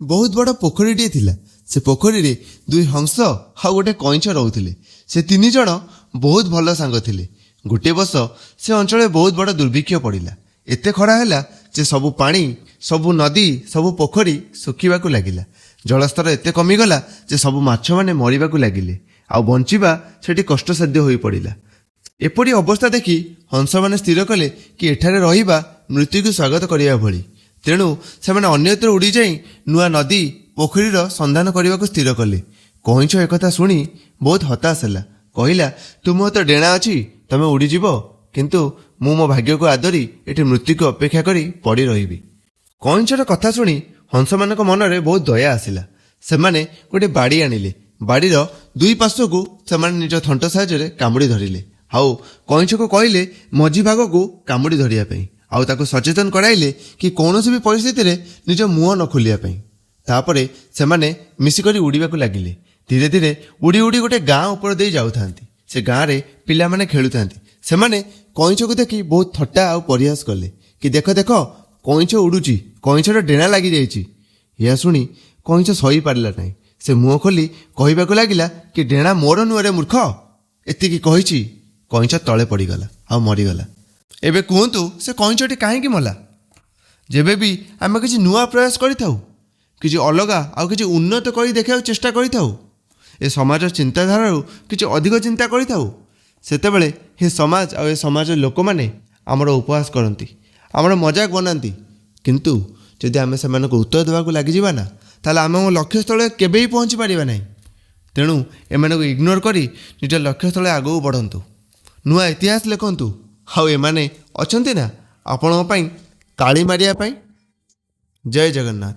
ବହୁତ ବଡ଼ ପୋଖରୀଟିଏ ଥିଲା। ସେ ପୋଖରୀରେ ଦୁଇ ହଂସ ଆଉ ଗୋଟେ କଇଁଛ ରହୁଥିଲେ। ସେ ତିନି ଜଣ ବହୁତ ଭଲ ସାଙ୍ଗ ଥିଲେ। ଗୋଟିଏ ବର୍ଷ ସେ ଅଞ୍ଚଳରେ ବହୁତ ବଡ଼ ଦୁର୍ଭିକ୍ଷ ପଡ଼ିଲା। ଏତେ ଖରା ହେଲା ଯେ ସବୁ ପାଣି, ସବୁ ନଦୀ, ସବୁ ପୋଖରୀ ଶୁଖିବାକୁ ଲାଗିଲା। ଜଳସ୍ତର ଏତେ କମିଗଲା ଯେ ସବୁ ମାଛମାନେ ମରିବାକୁ ଲାଗିଲେ ଆଉ ବଞ୍ଚିବା ସେଠି କଷ୍ଟସାଧ୍ୟ ହୋଇପଡ଼ିଲା। ଏପରି ଅବସ୍ଥା ଦେଖି ହଂସମାନେ ସ୍ଥିର କଲେ କି ଏଠାରେ ରହିବା ମୃତ୍ୟୁକୁ ସ୍ୱାଗତ କରିବା ଭଳି। ତେଣୁ ସେମାନେ ଅନ୍ୟତ୍ର ଉଡ଼ିଯାଇ ନୂଆ ନଦୀ, ପୋଖରୀର ସନ୍ଧାନ କରିବାକୁ ସ୍ଥିର କଲେ। କଇଁଛ ଏକଥା ଶୁଣି ବହୁତ ହତାଶ ହେଲା। କହିଲା, ତୁମର ତ ଡେଣା ଅଛି, ତମେ ଉଡ଼ିଯିବ, କିନ୍ତୁ ମୁଁ ମୋ ଭାଗ୍ୟକୁ ଆଦରି ଏଠି ମୃତ୍ୟୁକୁ ଅପେକ୍ଷା କରି ପଡ଼ି ରହିବି। କଇଁଛର କଥା ଶୁଣି ହଂସମାନଙ୍କ ମନରେ ବହୁତ ଦୟା ଆସିଲା। ସେମାନେ ଗୋଟେ ବାଡ଼ି ଆଣିଲେ। ବାଡ଼ିର ଦୁଇ ପାର୍ଶ୍ୱକୁ ସେମାନେ ନିଜ ଥଣ୍ଟ ସାହାଯ୍ୟରେ କାମୁଡ଼ି ଧରିଲେ ଆଉ କଇଁଛକୁ କହିଲେ ମଝି ଭାଗକୁ କାମୁଡ଼ି ଧରିବା ପାଇଁ, ଆଉ ତାକୁ ସଚେତନ କରାଇଲେ କି କୌଣସି ବି ପରିସ୍ଥିତିରେ ନିଜ ମୁହଁ ନ ଖୋଲିବା ପାଇଁ। ତାପରେ ସେମାନେ ମିଶିକରି ଉଡ଼ିବାକୁ ଲାଗିଲେ। ଧୀରେ ଧୀରେ ଉଡ଼ି ଉଡ଼ି ଗୋଟେ ଗାଁ ଉପର ଦେଇ ଯାଉଥାନ୍ତି। ସେ ଗାଁରେ ପିଲାମାନେ ଖେଳୁଥାନ୍ତି। ସେମାନେ କଇଁଛକୁ ଦେଖି ବହୁତ ଥଟ୍ଟା ଆଉ ପରିହାସ କଲେ କି ଦେଖ ଦେଖ, କଇଁଛ ଉଡ଼ୁଛି, କଇଁଛର ଡେଣା ଲାଗିଯାଇଛି। ଏହା ଶୁଣି କଇଁଛ ସହିପାରିଲା ନାହିଁ। ସେ ମୁହଁ ଖୋଲି କହିବାକୁ ଲାଗିଲା କି ଡେଣା ମୋର ନୁହଁରେ ମୂର୍ଖ। ଏତିକି କହିଛି, କଇଁଛ ତଳେ ପଡ଼ିଗଲା ଆଉ ମରିଗଲା। ଏବେ କୁହନ୍ତୁ, ସେ କଇଁଛଟି କାହିଁକି ମଲା? ଯେବେ ବି ଆମେ କିଛି ନୂଆ ପ୍ରୟାସ କରିଥାଉ, କିଛି ଅଲଗା ଆଉ କିଛି ଉନ୍ନତ କରି ଦେଖିବାକୁ ଚେଷ୍ଟା କରିଥାଉ, ଏ ସମାଜ ଚିନ୍ତାଧାରାରୁ କିଛି ଅଧିକ ଚିନ୍ତା କରିଥାଉ, ସେତେବେଳେ ଏ ସମାଜ ଆଉ ଏ ସମାଜର ଲୋକମାନେ ଆମର ଉପହାସ କରନ୍ତି, ଆମର ମଜାକ ବନାନ୍ତି। କିନ୍ତୁ ଯଦି ଆମେ ସେମାନଙ୍କୁ ଉତ୍ତର ଦେବାକୁ ଲାଗିଯିବା ନା, ତାହେଲେ ଆମେ ଆମ ଲକ୍ଷ୍ୟସ୍ଥଳରେ କେବେ ବି ପହଞ୍ଚି ପାରିବା ନାହିଁ। ତେଣୁ ଏମାନଙ୍କୁ ଇଗ୍ନୋର କରି ନିଜ ଲକ୍ଷ୍ୟସ୍ଥଳରେ ଆଗକୁ ବଢ଼ନ୍ତୁ, ନୂଆ ଇତିହାସ ଲେଖନ୍ତୁ। ଆଉ ଏମାନେ ଅଛନ୍ତି ନା ଆପଣଙ୍କ ପାଇଁ ତାଳି ମାରିବା ପାଇଁ। ଜୟ ଜଗନ୍ନାଥ।